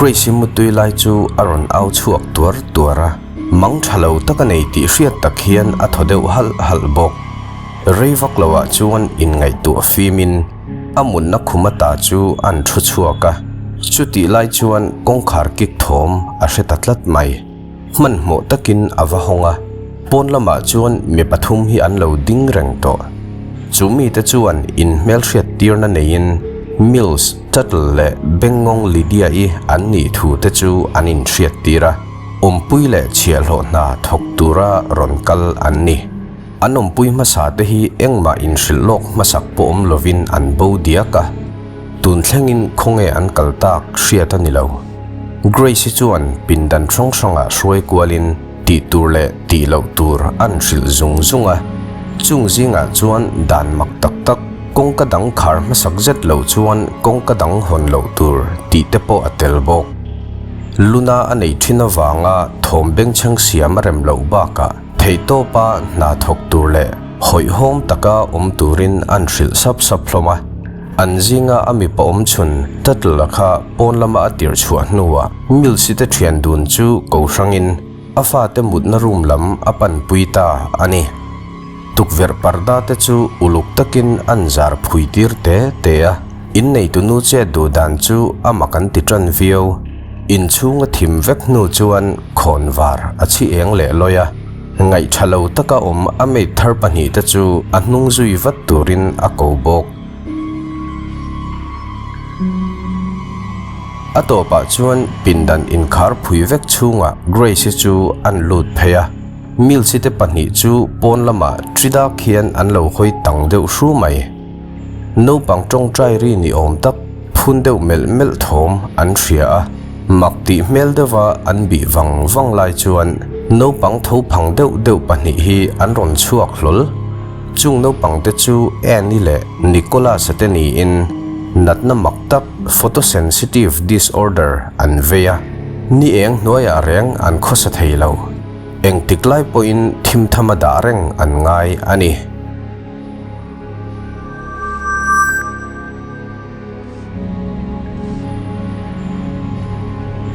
Grace-i mutui lai chu a rawn au chhuak tuar tuar a, mang tha lo tak a nei tih hriat tak hian a thaw deuh halh halh bawk. Rei vak loah chuan inngaihtuah fimin a mutna khum ata chu an thu chhuak a, chutih lai chuan kawngkhar kik thawm a hre ta tlat mai. Hmanhmawh takin a va hawng a, pawn lamah chuan mi pathum hi an lo ding reng tawh. Chu mite chuan inhmelhriat tirna neiin Mills, Tuttle leh Bengngawng Lydia-i an nih thu te chu an inhriat tir a, awmpui leh chhiahhlawh hna thawk tura rawn kal an ni. An awmpui hmasa te hi engmah inhrilh lawk hmasak pawh awm lovin an bo diak a. Tun thlengin khawnge an kal tak hriat a ni lo. Grace-i chuan pindan hrang hrangah hruai kualin tih tur leh tih loh tur an hrilh zung zung a. Chung zingah chuan dan mak tak tak, kawngka dang khar hmasak zet lo chuan kawngka dang hawn loh tur tih te pawh a tel bawk. Luna a nei thin avanga thawm bengchheng siam a rem loh bakah theihtawpa hna thawk tur leh hawihhawm taka awm turin an hrilh sap sap hlawm a. An zinga a mipa awm chhun Tuttle-a kha pawn lama a tirh chhuah hnuah Mills-i te thian dun chu ko hrangin a fate mutna room lam a panpui ta a ni. Tukverh parda te chu uluk takin an zar phui tir te te a, inneitunu chet duh dan chu a mak an ti tan viau. Inchhung a thim vek hnu chuan khawnvar a chhi eng leh lawi a. Ngaihṭha lo taka awm a maid thar pahnihte chu a hnung zui vat turin a ko bawk. A tawpah chuan pindan inkhar phui vek chhungah Grace-i chu an lut phei a, Mills-i te pahnih chu pawn lamah ṭi dak hian an lo hawi tang deuh hru mai. Naupang ṭawngṭai ri ni awm tak phun deuh melh melh thawm an hria a, mak tih hmel deuha an bih vang vang lai chuan naupang tho phang deuh deuh pahnih hi an rawn chhuak hlawl. Chung naupang te chu Annie leh Nicholas-a te niin natna mak tak photosensitive disorder an vei a, ni eng hnuaiah reng an khawsa thei lo. Engtik lai pawhin thimthama dah reng an ngai a ni.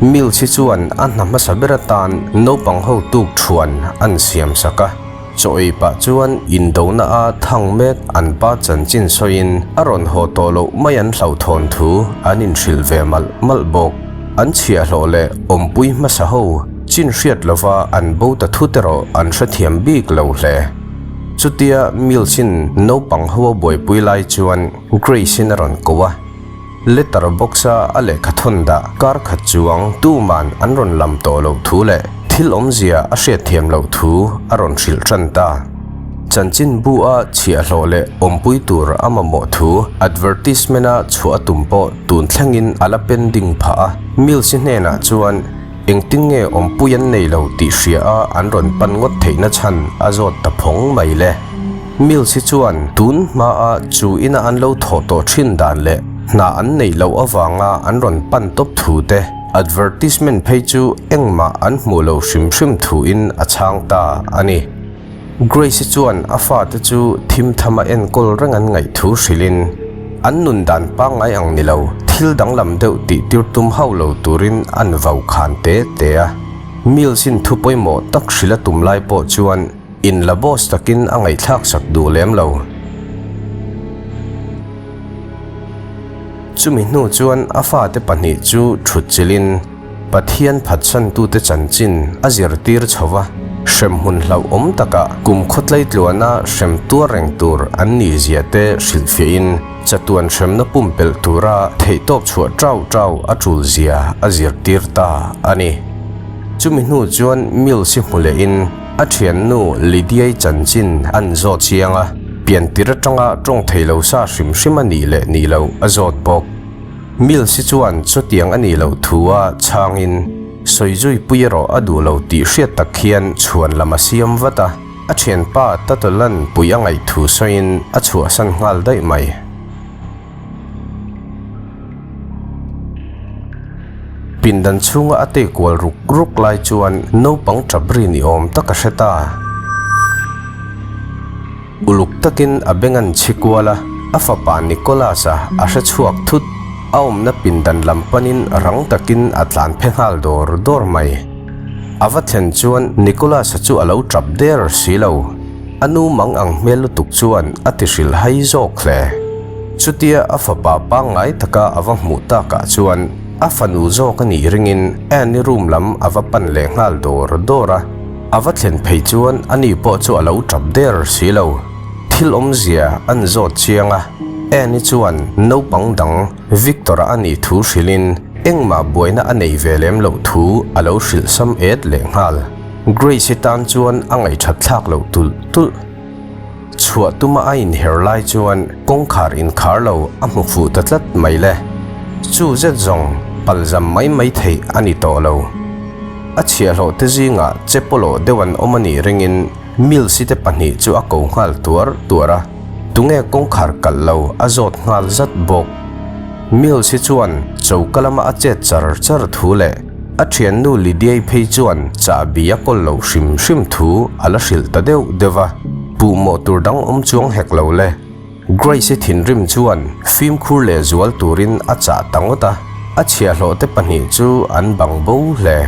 Mills hi chuan a hna hmasa ber atan naupang ho tuk thuan an siam sak a, chaw ei pah chuan indona a thang mek an pa chanchin sawiin a rawn haw tawh loh mai an hlauhthawn thu an inhrilh ve malh malh bawk. An chhiahhlawh leh awmpui hmasa ho chin hriat lova an bo ta thut erawh an hrethiam bik lo hle. Chutia Mills-in naupang ho a buaipui lai chuan Grace-in a rawn ko a. Letter box-a a lehkha thawn dah kar khat chuang tuman an rawn lam tawh loh thu leh thil awmzia a hriatthiam loh thu a rawn hrilh tan ta. Chanchin bu-a chhiahhlawh leh awmpui tur a mamawh thu advertisement-a chhuah a tum pawh tun thlengin a la pending phah a. Mills-i hnenah chuan Engtin nge awmpui an nei lo tih hria a an rawn pan ngawt theihna chhan a zawt ta phawng mai le. Mills hi chuan tun hmaa chu ina an lo thawh tawh thin dan leh hna an neih loh avanga an rawn pan tawp thu te, advertisement phei chu engmah an hmuh lo hrim hrim thuin a chhang ta a ni. Grace-i chuan a fate chu thim thama enkawl reng an ngaih thu hrilhin, an nun dan pangngai ang ni lo, thil danglam deuh tih tir tum hauh lo turin an vau khan te te a. Mills-in thu pawimawh tak hrilh a tum lai pawh chuan in la boss takin a ngaihthlak sak duh lem lo. Chumi hnu chuan a fate pahnih chu thut chilhin, Pathian phatsantute chanchin a zirtir chho va, hremhmun hlauhawm takah kum khawtlai tluana hrem tuar reng tur an nih zia te hrilhfiahin chatuan hremna pumpelh tura theihtawp chhuah ṭau ṭau a ṭul zia a zirtir ta a ni. Chumi hnu chuan Mills hi hmu lehin a ṭhiannu Lydia-i chanchin an zawt chiang a, piantir aṭanga ṭawng thei lo sa hrim hrim a nih leh nih loh a zawt bawk. Mills hi chuan chutiang a nih loh thu a chhangin sawi zui pui erawh a duh lo tih hriat tak hian chhuan lam a siam vat a, a thianpa Tatolan pui a ngaih thu sawiin a chhuahsan nghal daih mai. Pindan chhunga a tei kual ruk ruk lai chuan naupang tap ri ni awm tak a hre ta. Uluk takin a beng an chhi kual a, a fapa Nicholas-a a hre chhuak thut. a awmna pindan lam panin rang takin a tlan phe nghal dawr dawr mai. A va thlen chuan Nicholas-a chu a lo tap der si lo. A nu mang ang hmel lutuk chuan a ti hrilh hai zawk hle. Chutia a fapa pangngai taka a va hmuh takah chuan a fanu zawk a nih ringin Annie room lam a va pan leh nghal dawr dawr a. A va thlen phei chuan ani pawh chu a lo tap der si lo. Thil awmzia an zawt chiang a, Annie chuan naupang dang Victor-a a nih thu hrilhin engmah buaina a nei ve lem loh thu a lo hrilh sam et leh nghal. Grace-i tan chuan a ngaihṭhat thlak loh tulh tulh. Chhuah tuma a inher lai chuan kawngkhar inkhar lo a hmu fuh ta tlat mai le. Chu zet zawng palzam mai mai theih a ni tawh lo. A chhiahhlawh te zingah che pawlawh deuh an awm a nih ringin Mills-i te pahnih chu a ko nghal tuar tuar a, tunge kawngkhar kalh lo a zawt nghal zat bawk. Mills-i chuan choka lama a chet char char thu leh a thiannu Lydia-i phei chuan chahbi a kawl loh hrim hrim thu a la hrilh ta deuh deuh a, puhmawh tur dang awm chuang hek lo le. Grace-i thinrim chuan fimkhur leh zual turin a chah ta ngawt a, a chhiahhlawh te pahnih chu an bang bo hle.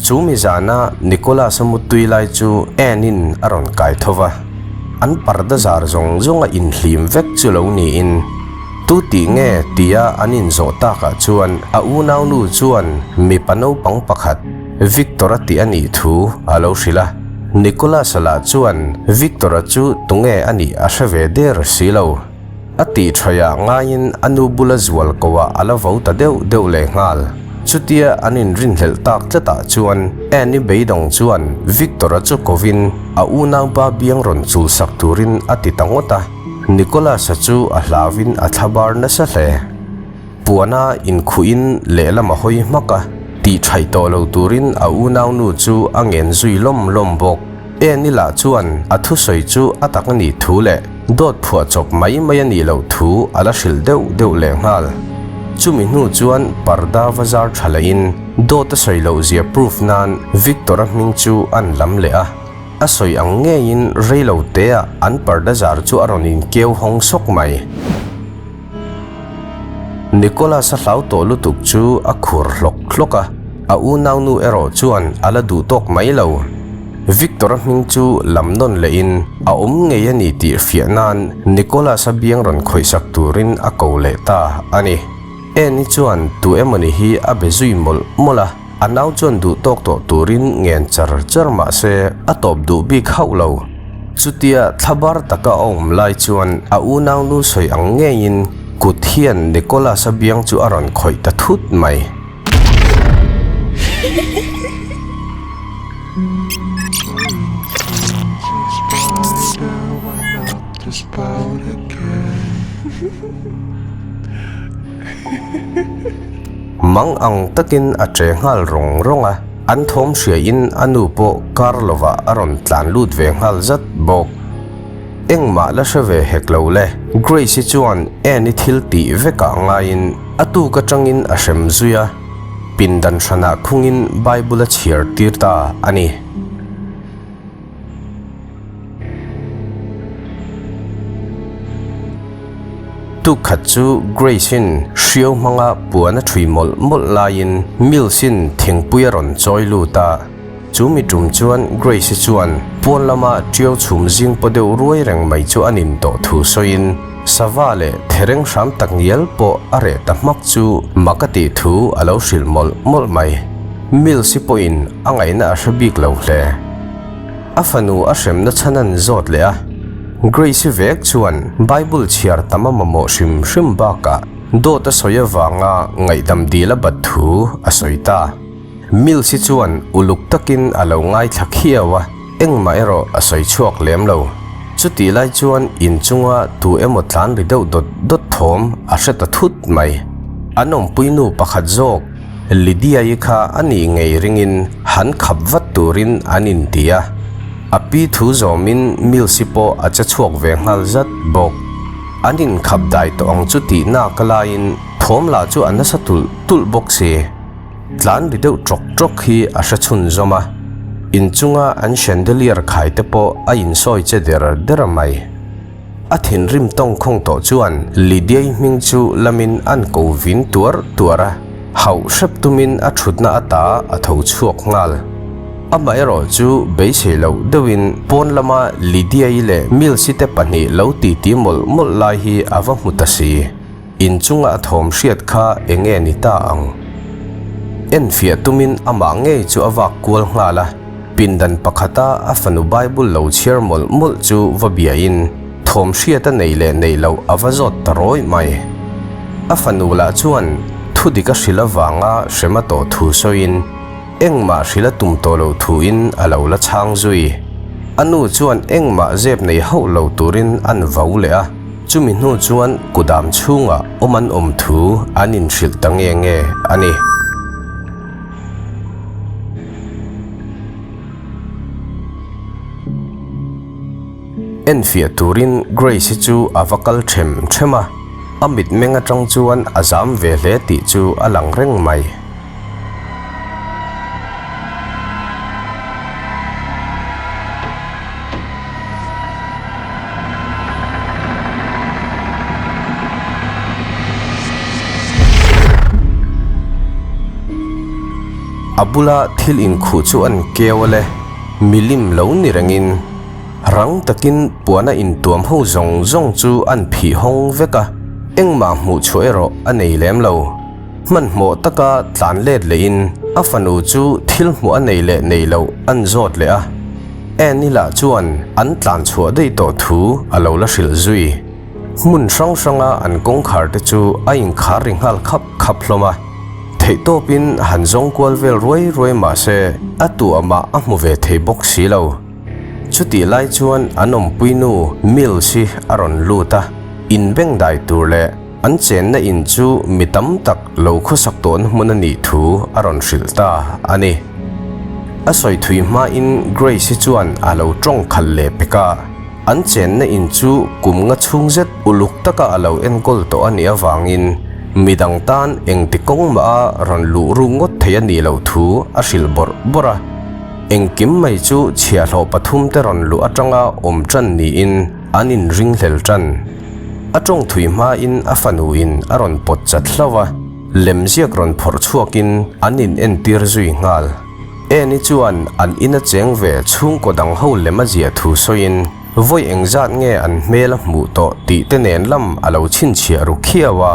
Chu mi zana Nicholas-a mutui lai chu Anne-in a rawn kai tho va, an parda zar zawng zawnga inhlim vek chu lo niin, Tu tih nge? tia an inzawh takah chuan a unaunu chuan mipa naupang pakhat, Victor-a tih a nih thu a lo hrilh a. Nicholas-a lah chuan Victor-a chu tunge a nih a hre ve der si lo. A tih thawiah ngaiin a nu bula zual koah a la vo ta deuh deuh leh nghal. Chutia an inrinhlelh tak tlatah chuan Annie beidawng chuan Victor-a chu kovin a unaupa biang rawn chulsak turin a ti ta ngawt a. Nicholas-a chu a hlauvin a thlabar nasa hle. Puana inkhuhin lehlam a hawi hmak a, tih thaih tawh lo turin a unaunu chu a ngen zui lawm lawm bawk. Annie lah chuan a thusawi chu a tak a nih thu leh dawt phuah chawp mai mai a nih loh thu a la hrilh deuh deuh leh nghal. Chumi hnu chuan parda va zar tha lehin dawt a sawi loh zia proof nan Victor-a hming chu an lam leh a. A sawi ang ngeiin reilo teah an parda zar chu a rawn inkeu hawng sawk mai. Nicholas-a hlau tawh lutuk chu a khur hlawk hlawk a, a unaunu erawh chuan a la duh tawk mai lo. Victor-a hming chu lam nawn lehin a awm ngei a ni tih hriah nan Nicholas-a biang rawn khawihsak turin a ko leh ta a ni. Annie chuan tu emawni hi a be zui mawlh mawlh a, a nau chuan duh tawk tawh turin ngen char char mah se a tawp duh bik hauh lo. Chutia thlabar taka a awm lai chuan a unaunu sawi ang ngeiin kut hian Nicholas-a biang chu a rawn khawih ta thut mai. Mang ang takin a che nghal rawng rawng a. An thawm hriain a nu pawh kar lovah a rawn tlan lut ve nghal zat bawk. Engmah la hre ve hek lo le. Grace-i chuan Anne-i thil tih vekah ngaiin a tuk atangin a hrem zui a, pindan hranah khungin Bible a chhiar tir ta a ni. Tuk khat chu Grace-in hriau hmanga puan a ṭhui mawlh mawlh laiin Mills-in thingpui a rawn chawi lut a. Chu mi ṭum chuan Grace-i chuan puan lama ṭiau chhum zing paw deuh ruai reng mai chu a nin tawh thu sawiin sava leh thereng hram tak ngial pawh a reh ta hmak chu mak a tih thu a lo hrilh mawlh mawlh mai. Mills-i pawhin a ngaihna a hre bik lo hle. A fanu a hremna chhan an zawt leh a, Grace-i vek chuan Bible chhiar tam a mamawh hrim hrim bakah dawt a sawi avanga ngaihdam dil a bat thu a sawi ta. Mills-i chuan uluk takin a lo ngaithla khiau a, engmah erawh a sawi chhuak lem lo. Chutih lai chuan inchunga tu emaw tlan ri deuh dawt dawt thawm a hre ta thut mai. An awmpuinu pakhat zawk Lydia-i kha a nih ngei ringin han khap vat turin an inti a, a pi thu zawmin Mills-i pawh a che chhuak ve nghal zat bawk. An inkhap dai tawh ang chu tih nak laiin thawm lah chu a nasa tulh tulh bawk si. Tlan ri deuh tawk tawk hi a hre chhun zawm a. Inchunga an chandelier khai te pawh a insawi che der der mai. A thinrim tawngkhawng tawh chuan Lydia-i hming chu lamin an ko vin tuar tuar a, hauh hrep tumin a thutna ata a tho chhuak nghal. Amaherawh chu beisei loh deuhin pawn lama Lydia-i leh Mills-i te pahnih lo titi mawlh mawlh lai hi a va hmu ta si. Inchunga a thawm hriat kha eng nge ni ta ang? Enfiah tumin amah ngei chu a vak kual nghal a, pindan pakhata a fanu Bible lo chhiar mawlh mawlh chu va biain thawm hriat a nei leh neih loh a va zawt ta rawih mai. A fanu lah chuan thu dik a hrilh avanga hrem a tawh thu sawiin engmah hrilh a tum tawh loh thuin a lo la chhang zui. A nu chuan engmah zep nei hauh lo turin an vau leh a. Chumi hnu chuan kudam chhungah awm an awm thu an inhrilh ta nge nge a ni. Enfiah turin Grace-i chu a va kal them them a, a mitmeng atang chuan a zam ve hle tih chu a lang reng mai. A bula thil inkhuh chu an keu a le, milim lo ni rengin rang takin puana intuam ho zawng zawng chu an phih hawng vek a, engmah hmuh chhuah erawh a nei lem lo. Hmanhmawh taka tlan let lehin a fanu chu thil hmuh a nei leh nei loh an zawt leh a, Annie lah chuan an tlan chhuah daih tawh thu a lo la hrilh zui. Hmun hrang hranga an kawngkhar te chu a inkhar ri nghal khap khap hlawm a, theihtawpin han zawng kual vel ruai ruai mah se a tuahmah a hmu ve thei bawk si lo. Chutih lai chuan an awmpui nu Mills hi a rawn lut a, inbengdai tur leh An chenna in chu mi tam tak lo khawsak tawhna hmun a nih thu a rawn hrilh ta a ni. A sawi thui hmain Grace hi chuan a lo tawng khalh leh pek a, an chenna in chu kum nga chhung zet uluk taka a lo enkawl tawh a nih avangin midang tan engti kawng mah a rawn luh ru ngawt thei a nih loh thu a hrilh bawrh bawrh a. Engkim mai chu chhiahhlawh pathumte rawn luh atanga awm tan niin an inringhlel tan. A tawng thui hmain a fanuin a rawn pawt chat hlauh a, lemziak rawn phawrh chhuakin an in entir zui nghal. Annie chuan an ina cheng ve chhungkaw dang ho lem a ziah thu sawiin vawi engzat nge an hmel a hmuh tawh tih te nen lam a lo chhinchhiah ru khiau a,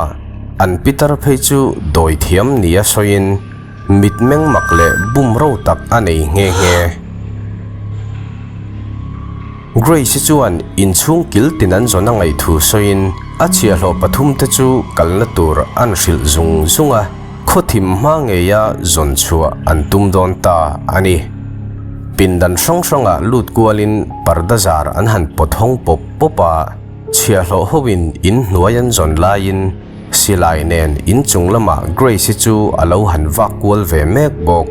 an pitar phei chu dawi thiam nia sawiin mitmeng mak leh bumro tak a nei nghe nghe. Grace-i chuan inchhung kil tin an zawn a ngaih thu sawiin a chhiahhlawh pathumte chu kalna tur an hrilh zung zung a, khawthim hma ngeia zawn chhuah an tum dawn ta a ni. Pindan hrang hrangah lut kualin parda zar an han pawt hawng pawp pawp a, chhiahhlawh hoin inhnuai an zawn laiin Silai nen inchung lamah Grace-i chu a lo han vak kual ve mek bawk.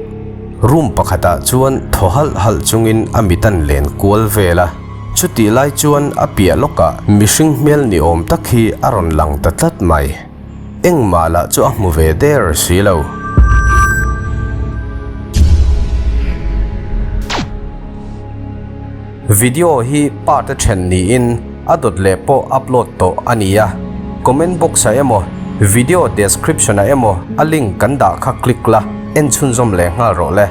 Room pakhatah chuan thaw halh halh chungin a mit an len kual vel a. Chutih lai chuan a piah lawkah mihring hmel ni awm tak hi a rawn lang ta tlat mai. Engmah lah chu a hmu ve der si lo. Video hi part a then niin a dawt leh pawh upload tawh a ni a, comment box ah emaw video description ah emaw a link kan dah kha click la en chhunzawm leh nghal rawh le.